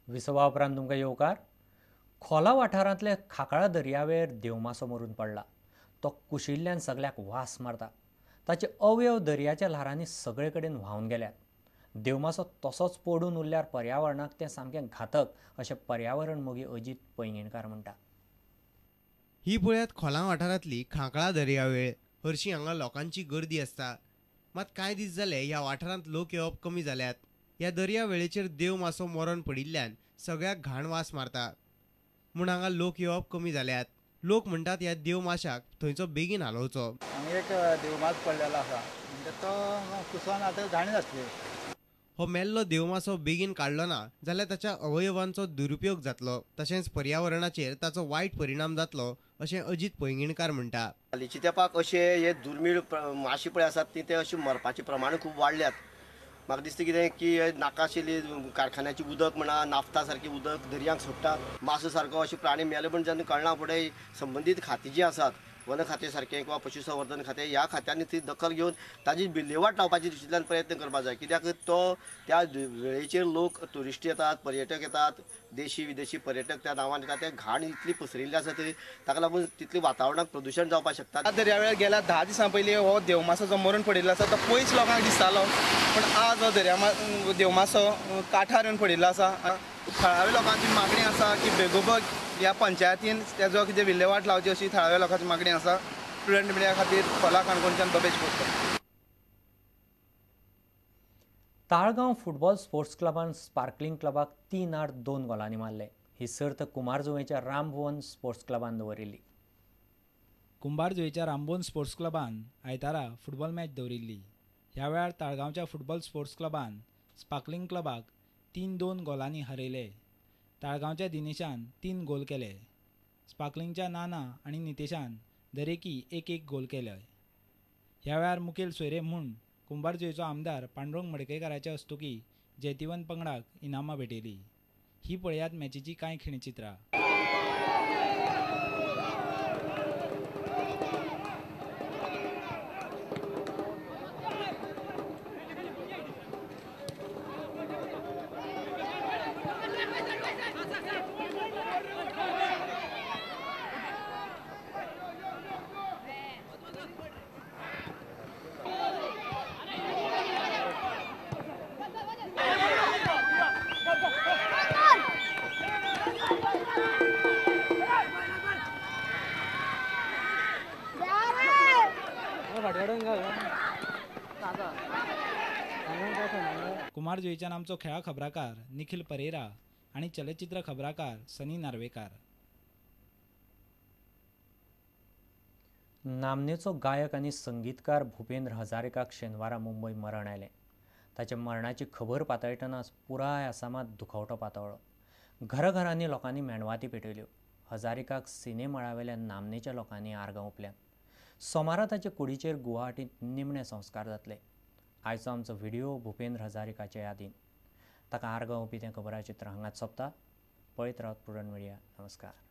विसवा उपरांत तुमकां येवकार. खोला वाठारांतले खाकाळा दर्यावेर देवमासो मरून पडला. तो कुशिल्ल्यान सगल्याक वास मारता. ताचे अवयव दर्याच्या ल्हारांनी सगळे कडेन व्हांवन गेल्यात. देवमासो तसोच पडून उरल्यार पर्यावरणाक तें सामकें घातक अशें पर्यावरण मोगी अजीत पैंगीणकार म्हणटा. ही पळयात खोला वाठारांतली खांकळा दर्यावेळ. हरशीं हांगा लोकांची गर्दी आसता, मात कांय दीस जाले ह्या वाठारांत लोक येवप कमी जाल्यात. ह्या दर्यावेळेचेर देवमासो मरण पडिल्ल्यान सगळ्याक घाण वास मारता म्हूण हांगा लोक येवप कमी जाल्यात. लोक म्हणटात ह्या देवमाशाक थंयचो बेगीन हालोवचो. हांगा एक देवमास पडलेलो आसा, म्हणजे तो कुसोन आतां घाणी जातली. हो मेल्लो देवमासो बेगीन काडलो ना जाल्यार ताच्या अवयवांचो दुरुपयोग जातलो, तशेंच पर्यावरणाचेर ताचो वायट परिणाम जातलो अशें अजीत पैंगीणकार म्हणटा. हालींच्या तेंपाक अशे हे दुर्मीळ माशे पळय आसात ती ते अशे मरपाचें प्रमाण खूब वाडल्यात. म्हाका दिसता कितें की नाका आशिल्ली कारखान्याची उदक म्हणा, नाफ्ता सारकें उदक दर्यांक सोडटा. मासो सारको अशे प्राणी मेले म्हण जेन्ना कळना फुडें संबंदीत खातीं जीं आसात, वन खातें सारकें किंवा पशुसंवर्धन खातें, ह्या खात्यांनी ती दखल घेवन ताजी विल्हेवाट लावपाची दृश्टींतल्यान प्रयत्न करपाक जाय. कित्याक तो त्या वेळेचेर लोक ट्युरिस्ट येतात, पर्यटक येतात, देशी विदेशी पर्यटक त्या नांवान येतात. ते घाण इतली पसरिल्ली आसा थंय, ताका लागून तितली वातावरणाक प्रदुशण जावपाक शकता. दर्यावेळार गेल्या 10 दिसां पयलीं हो देवमासो जो मरून पडिल्लो आसा तो पयस लोकांक दिसतालो, पूण आज हो देवमासो काठार येवन पडिल्लो आसा. थळाव्या लोकांची मागणी आसा की बेगोबेग ह्या पंचायतीन तेजो कितें विल्हेवाट लावची अशी थळाव्या लोकांची मागणी आसा. प्रुडंट मिडिया खातीर खोला काणकोणच्यान बबेश बोरकर. ताळगांव फुटबॉल स्पोर्ट्स क्लबान स्पार्कलिंग क्लबाक 3-2 गोलांनी मारले. ही सर्त कुमारजुवेच्या रामभुवन स्पोर्ट्स क्लबान दवरिल्ली. कुंभारजुवेच्या रामभुवन स्पोर्ट्स क्लबान आयतारा फुटबॉल मॅच दवरिल्ली. ह्या वेळार ताळगांवच्या फुटबॉल स्पोर्ट्स क्लबान स्पार्कलिंग क्लबाक 3-2 गोलांनी हरयले. ताळगांवच्या दिनेशान 3 गोल केले. स्पार्कलिंगच्या नाना आनी नितेशान दरेकी 1-1 गोल केले. ह्या वेळार मुखेल सोयरे म्हूण कुंभारजुवेचो आमदार पांडुरंग मडकयकाराच्या हस्तुकी जैतिवंत पंगडाक इनामां भेटयली. ही पळयात मॅचीची कांय खिणचित्रां. कुमारजुवेच्यान आमचो खेळा खबराकार निखिल परेरा आणि चलचित्र खबराकार सनी नार्वेकार. नामनेचो गायक आनी संगीतकार भूपेंद्र हजारिकाक शेनवारा मुंबय मरण आयलें. ताच्या मरणाची खबर पातळटनाच पुराय आसामात दुखवटो पातळ्ळो. घराघरांनी लोकांनी मेणवाती पेटयल्यो. हजारिकाक सिनेमळावेल्या नामनेच्या लोकांनी आर्गां ओंपल्यांत. सोमारा ताचे कुडीचेर गुवाहाटींत निमणे संस्कार जातले. आयचो आमचो व्हिडिओ भूपेंद्र हजारिकाचे यादीन. ताका आर्गां ओंपी तें खबराचित्र हांगाच सोंपता. पळयत रावत प्रुडंट मिडिया. नमस्कार.